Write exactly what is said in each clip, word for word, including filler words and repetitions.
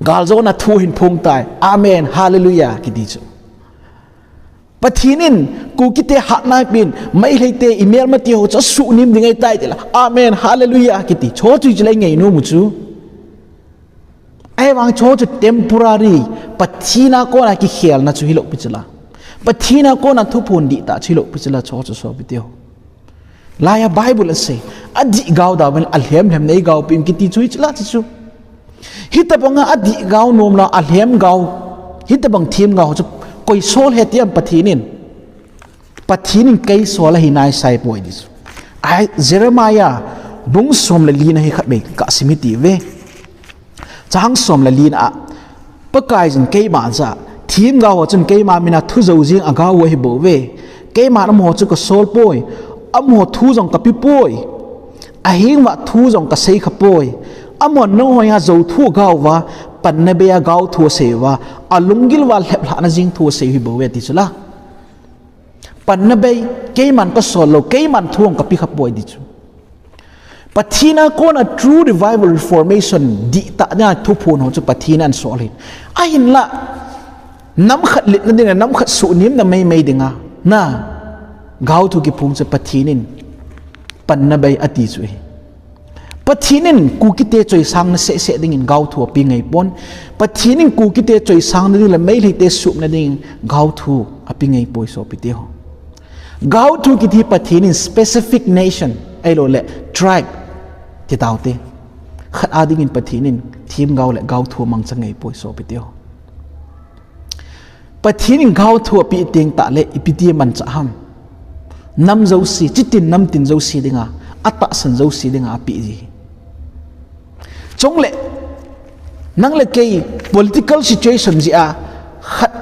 Galjona thu hin phong tai. Amen. Hallelujah. Kiti chu. Pathen in, Kukite hatna pin, Meitei te imelmate ho chu asuhnem ding ahitai tile. Amen. Hallelujah. Kiti. Chu chu ichilai ngei nom u chu. Ahivang chu chu temporary, Pathen a kona kikhelna chu hilou pi chu la. Pathen a kona thuphon dihtah chu hilou pi chu la chu chu sopite ho. Laiya Bible asei, adih gao da ven alhem lhem nei gao pim kiti chu hichu la chu chu. Hitabanga adih gao nom la alhem gao. Hitabang themgao chu koi sol he tiam Pathen in. Pathen in kei sol ahi naisai poi di chu. Ai, Jeremiah bung som le lina hi khat bei kasim hiti ve. Chang som le lina a, Pakaiyin keima jah'a, themgao ho chun keima mina thu jou jing a gao u ahi bou ve. Keiman amaho chu kasol poi, amaho thu jong kapi poi. Ahivang thu jong kasei kha poi. Amahon nangho henga jou thu agao uva, panna bei a gao thu asei uva, alunggil uva lheplhahna jing thu asei u ahi bou ve ti chu la. Panna bei, keiman kasol lou, keiman thu jong kapi kha poi ti chu. Pathen a kona true revival reformation dihtah dinga thuphon ho chu Pathen in asol ahi. Ahinla, nam khat litna dinga, nam khat suhnemna meimei dinga, na, gao thu kiphong chu Pathen in panna bei ati chu ahi. Pathen in Kukite choisangna sehseh dingin gao thu ape ngai pon. Pathen in Kukite choisangna ding le Meiteite suhna dingin gao thu ape ngai poi sopite ho. Gao thu kiti Pathen in specific nation, ahilou le tribe, ti taute. Khat a dingin Pathen in themgao le gao thu amangcha ngai poi sopite ho. Pathen in gao thu ape teng tah le ipi ti mancha ham. Nam jouse, chitin namtin jouse dinga, atahsan jouse dinga ape ji. Chule, nang le kei political situation jeh a, khat,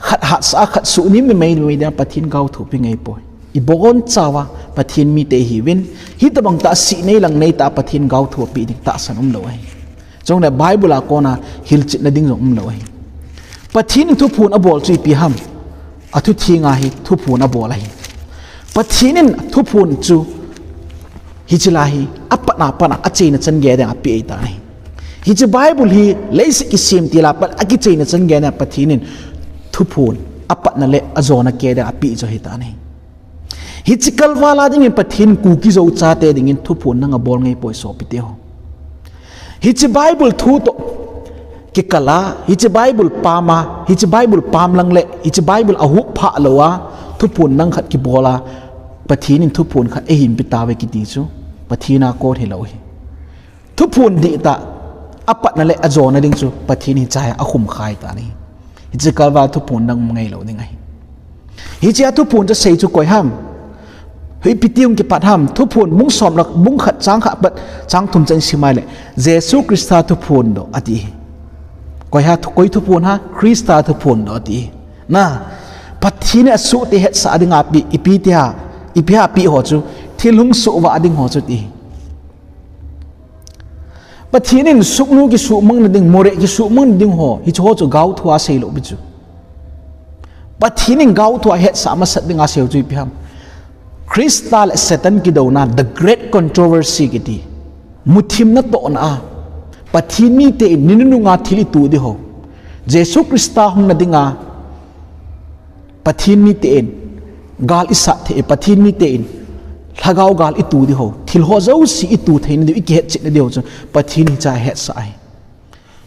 khat hatsah a, khat suhnemna meimei dinga Pathen gao thu ape ngai poi. Ibonchauva Pathen mite ihiuvin, hitabang tah sih nei lang nei tah a Pathen gao thu ape ding tahsan umlou ahi. Chule Bible a kona hilchetna ding jong umlou ahi. Pathen in thuphon abol chu ipi ham. Athuthenga hi thuphon abol ahi. Pathen in thuphon chu hiche la hi apatna patna acheina chan gei dinga ape ahitan ahi. Hiche Bible hi leiset kisem til a pat akicheina chan gei dinga Pathen in thuphon apatna le ajona gei dinga ape chu ahitan ahi. Hiche kalval a dingin Pathen Kuki Zo chate dingin thuphon nang abol ngai poi sopite ho. Hiche Bible thu toh kikal a, hiche Bible pam a, hiche Bible pam lang le, hiche Bible ahup phah lou a, thuphon nang khat kibol a, Pathen in thuphon khat eihin pe tauve kiti chu, Pathen a kon hilou ahi. Thuphon dihtah, apatna le ajona ding chu Pathen in hiche a akhum khai tan ahi. Hiche kalval thuphon dang um ngailou ding ahi. Hiche a thuphon chu asei chu koi ham. Ipi ti hung kipat ham. Thuphon bung som le bung khat chang khat apat chang thum chan sim a ahile, Jesu Christa thuphon doh ati. Koi ha thu-, koi thuphon ham, Christa thuphon doh ati. Na, Pathen in asuhte hetsah dinga ape, ipi ti ham, ipi ham ape ho chu, thil hung suhvah ding ho chu ti. Pathen in suknu kisuhmang na ding, Moreh kisuhmang na ding ho, hiche ho chu gaothu a asei lou pi chu. Pathen in gaothu a hetsah masat dinga asei u chu ipi ham. Christa le Satan kidouna, the great controversy kiti. Muthim natohna a, Pathen mite in ni nunung a thil itu ding ho. Jesu Christa hung na dinga, Pathen mite in gal isat thei, Pathen mite in lhagao gal itu ding ho, thil ho jouse itu theina diu, ikihetchetna diu chu Pathen in hiche a ahetsah ahi.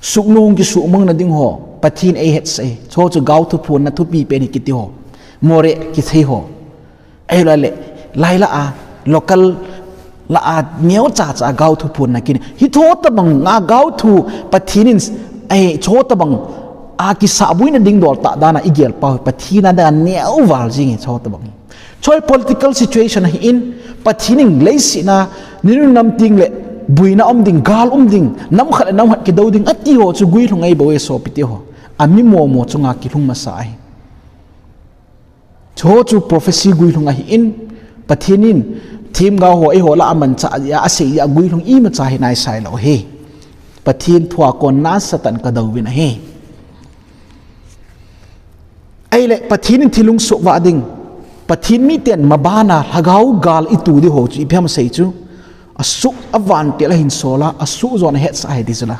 Suknu hung kisuhmang na ding ho, Pathen in eihetsah ahi. Chu chu gaothu phonna thupi pen hi kiti ho. Moreh kithei ho. Ahilou le, lailah a, local lah a, neocha cha a gaothu phonna kiti. Hiche ho tobang a gaothu Pathen in, eh, hiche ho tobang a kisahboina ding dol tah dan a igel pau hi Pathen a dinga neo val jing ahi hiche ho tobang hi. Chu hi political situation ahin, Pathen in leiset a, ni nunung nam ting le, boina um ding, gal um ding, nam khat le nam khat kidou ding, ati ho chu guilhung ahi bou e sopite ho. Ami momo chunga kilhung masa ahi. Chu chu prophecy guilhung ahin, Pathen in themgao ho eiho lah a amanchah jeh a asei jeh a guilhung imacha hi naisai lou ahi. Pathen thu a kona Satan kadou uvin ahi. Ahile Pathen in thil hung suhvah ding, Pathen miten maban a lhagao gal itu ding ho chu ipi ham asei chu. Asuh a vantil ahin sol a, asuh jon ahetsah ahi ti chu la.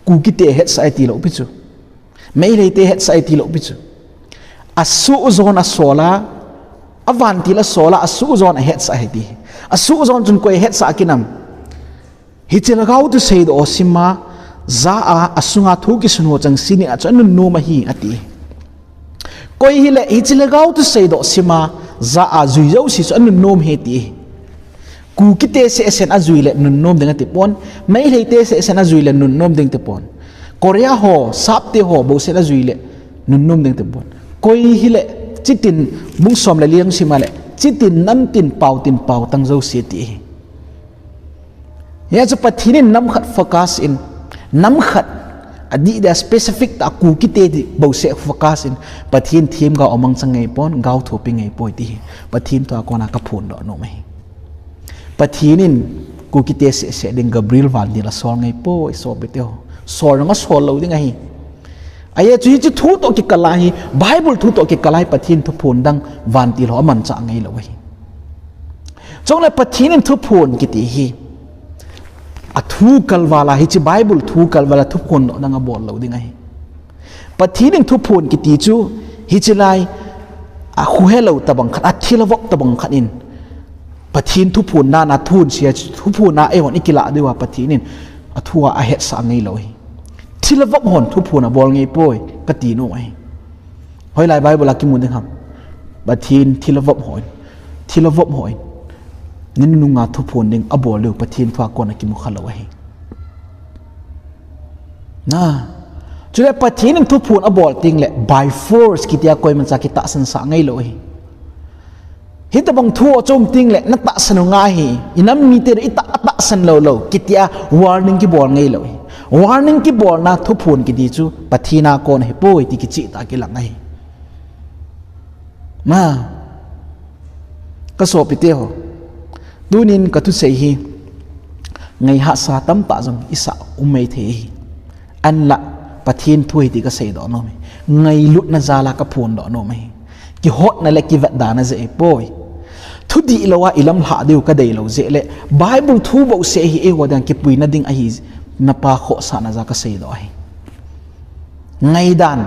Kukite hetsah e tilou pi chu. Meitei te hetsah e tilou pi chu. Asuh jon a sol a, avantil a sol a, asuh jon a hetsah e ti. Asuh jon chun koi hetsah kinam. Hiche lhagao thusei doh sima, ja a, asunga thu kisun ho chengse ni a chu anunnom ahi, ati. Koi hile, hiche lhagao thusei doh sima, ja a jui jouse chu anunnom ahi ti. Kukite sehsen ajui le nunnom ding ati pon, Meitei te sehsen ajui le nunnom ding ati pon. Korea ho, Sapte ho, bou sehsen ajui le nunnom ding ati pon. Koi hile, chitin bung som le li lang sima le, chitin namtin pautin pau tang jouse ti. Hia chu Pathen in nam khat focus in, nam khat adih dia specific tah a Kukite bou seh focus in, Pathen themgao amangcha ngai pon, gao thopi ngai poi ti hi. Pathen thua kona kaphon doh nom ahi. Pathen in Kukite sehseh ding Gabriel vantil a sol ngai poi, sopite ho. Sol nang asol lou ding ahi. Ahi chu hiche thu toh kikal a hi, Bible thu toh kikal a hi Pathen thuphon dang vantil ho amanchah ngai lou ahi. Chule Pathen in thuphon kiti hi, athu kalval a hiche Bible thu kalval a thuphon doh dang abol lou ding ahi. Pathen in thuphon kiti chu hiche lai a khuhelou tabang khat, athilvop tabang khat in Pathen thuphon dan a thun sia thuphon a eihon ikilah diu a Pathen in athu a ahetsah ngai lou ahi. Thilvop hon thuphon abol ngai poi, kati nom ahi. Hoilai Bible a kimu ding ham? Pathen thilvop hon, thilvop hon. Ni nunga thuphon ding abol diu Pathen thua kona kimu khalou ahi. Na. Chule Pathen in thuphon abol teng le by force kitia koimacha kitahsan sah ngai lou ahi. Hitabang thu achom teng le natahsan u ngai ahi, inam mite itah, atahsan lou lou, kitia warning kibol ngai lou ahi. Warning kibolna thuphon kiti chu Pathen a kon ahipoi ti kicheh tah a kilang ahi. Ma, kasopite ho. Tunin kathusei hi, ngai hahsa tamtah jong isah um maithei ahi. Ahinla, Pathen thu ahi ti kasei doh nom ahi. Ngailutna jal a kaphon doh nom ahi. Kihotna le kivetdana jeh ahipoi. Thu dihlou a ilam lhah diu kadei lou jeh le, Bible thu bou seh hi eiho dinga kipuina ding ahi, napa khohsahna jal a kasei doh ahi. Ngaidan,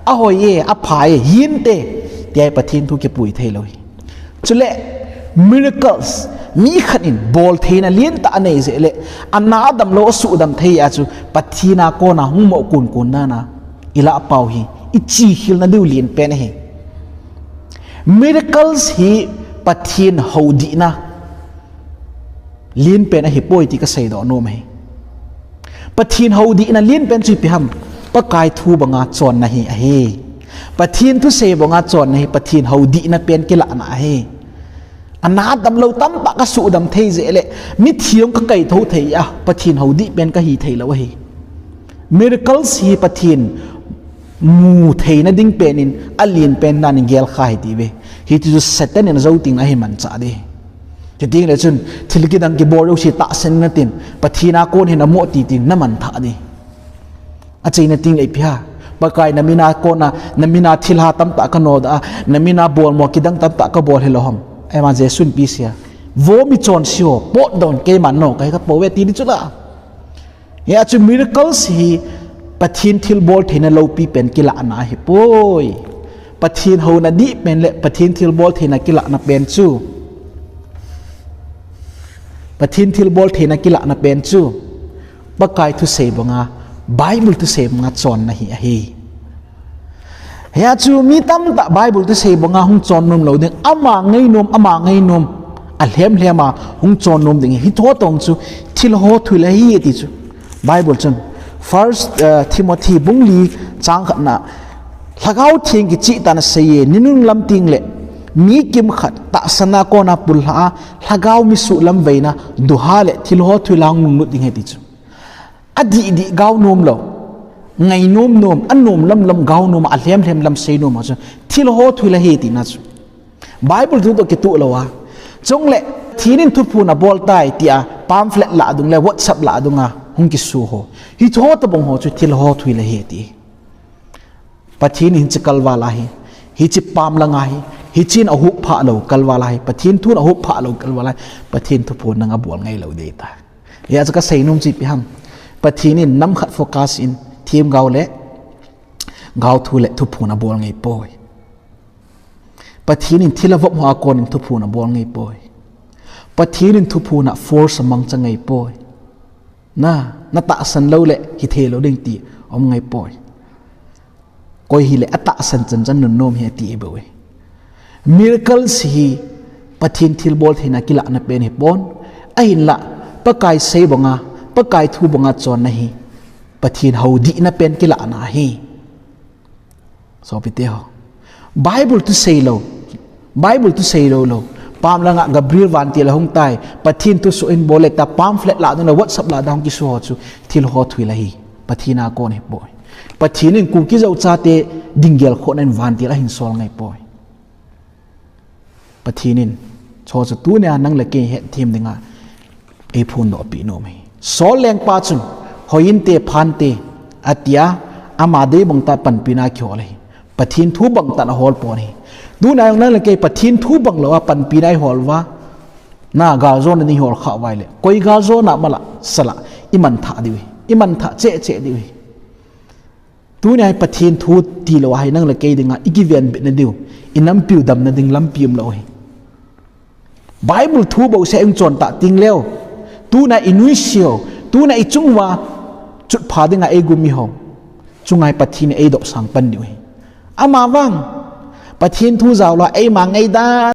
ahoi e, apha e, hinte, tia hi Pathen thu kipui thei lou ahi. Chule, miracles, mi khat in bol theina lentah anei jeh le, ana damlou asuhdam thei a chu Pathen a kona hung mo kunkun nana, ilah pau hi, ichihilna diu lenpen ahi. Miracles hi Pathen hou dihna lenpen ahipoi ti kasei doh nom ahi. Pathen hou dihna lenpen chu ipi ham? Pakai thu banga chonna hi ahi. Pathen thusei banga chonna hi Pathen hou dihna pen kilahna ahi. Ana damlou tamtah kasuhdam thei jeh le, mithi jong kakaithou thei a, Pathen hou dih pen kahi thei lou ahi. Miracles hi Pathen mu theina ding pen in, alen pen dan in gelkha ahi tiuve. Hiti chu Satan in ajou teng ahi manchah ding. Chuteng le chun, thil kidang kibol jouse tahsan natin, Pathen a kon hin amo ti teng naman thah ding. Achaina teng le ipi ham? Pakai namin a kona, namin a thilha tamtah kanodoh a, namin a bolmo kidang tamtah kabol hilou ham? Ema Jesun ipi asei a? Vo michonse ho, potdoh in keiman nokah hi kapouve ti ding chu la. Hia chu miracles hi Pathen thilbol theina loupi pen kilahna ahipoi. Pathen houna dih pen le Pathen thilbol theina kilahna pen chu. Pathen thilbol theina kilahna pen chu. Pakai thusei banga, Bible thusei banga chonna hi ahi. Hia chu mi tamtah Bible thusei banga hung chon nom lou ding, ama ngainom, ama ngainom, alhem lhem a hung chon nom ding, hitobang chu thil ho thuil ahi ti chu. Bible chun, First, uh, Timothy bung li chang khatna, Lhagao Theng kicheh tah in asei e, ninunung lam teng le, mi kimkhat tahsan a kona pullha a, lhagao misuh lam veina, duha le thil ho thuil a hung lunglut ding ahi ti chu. Adih dih gao nom lou. Ngainom nom, anom lam lam gao nom, alhem lhem lam sei nom a chu. Thil ho thuil ahi tina chu. Bible thu toh kitoh lou a. Chule, Pathen in thuphon abol tai tia, pamphlet lah dung le, WhatsApp lah dunga, hung kisu ho. Hitobang ho chu thil ho thuil ahi ti. Pathen in hiche kalval a hi, hiche pam langa hi, hiche in ahup phah lou kalval a hi, Pathen thun ahup phah lou kalval a hi, Pathen thuphon dang abol ngai lou ding ahitai. Hia chu kasei nom chu ipi ham? Pathen in nam khat focus in themgao le gaothu le thuphon abol ngai poi. Pathen in thil avop ho a kon in thuphon abol ngai poi. Pathen in thuphon a force amangcha ngai poi. Na, natahsan lou le hithei lou ding ti aum ngai poi. Koi hile atahsan chanchan nunnom hi ati bou e. Miracles hi Pathen thilbol theina kilahna pen hipon. Ahinla, Pakai sei banga, Pakai thu banga chonna hi Pathen hou dihna pen kilahna ahi. Sopite ho, Bible thusei lou, Bible thusei lou lou, pam langa Gabriel vantil ahung tai, Pathen thu soh in bol le tia pamphlet lah ding le WhatsApp lah ding hung kiso ho chu thil ho thuhil ahi. Pathen a kon hipoi. Pathen in Kuki Zo chate ding gelkhohna in vantil ahin sol ngai poi. Pathen in, chu chu tunia nang le kei hetthem dinga eiphondoh peh nom ahi. Saul lengpa chun, hoi inte, pha inte, atia, ama dei bang tah panpina kihol ahi. Pathen thu bang tah in ahol pon ahi. Tunia jong nang le kei Pathen thu bang lou a panpina ihol uva, na galjona nei hol khah uva ahile, koi galjona malah, salah, imanthah diu ahi. Imanthah cheh cheh diu ahi. Tunia hi Pathen thu tilou ahi, nang le kei dinga ikivenbitna diu, inampiu damna ding lampi umlou ahi. Bible thu bouseh ihung chon tah teng leu, tunia inuisat u, tunia ichung uva chutpha dinga eigum iho, chunga hi Pathen in eidopsang pan diu ahi. Amavang, Pathen thu jaolou a eima ngaidan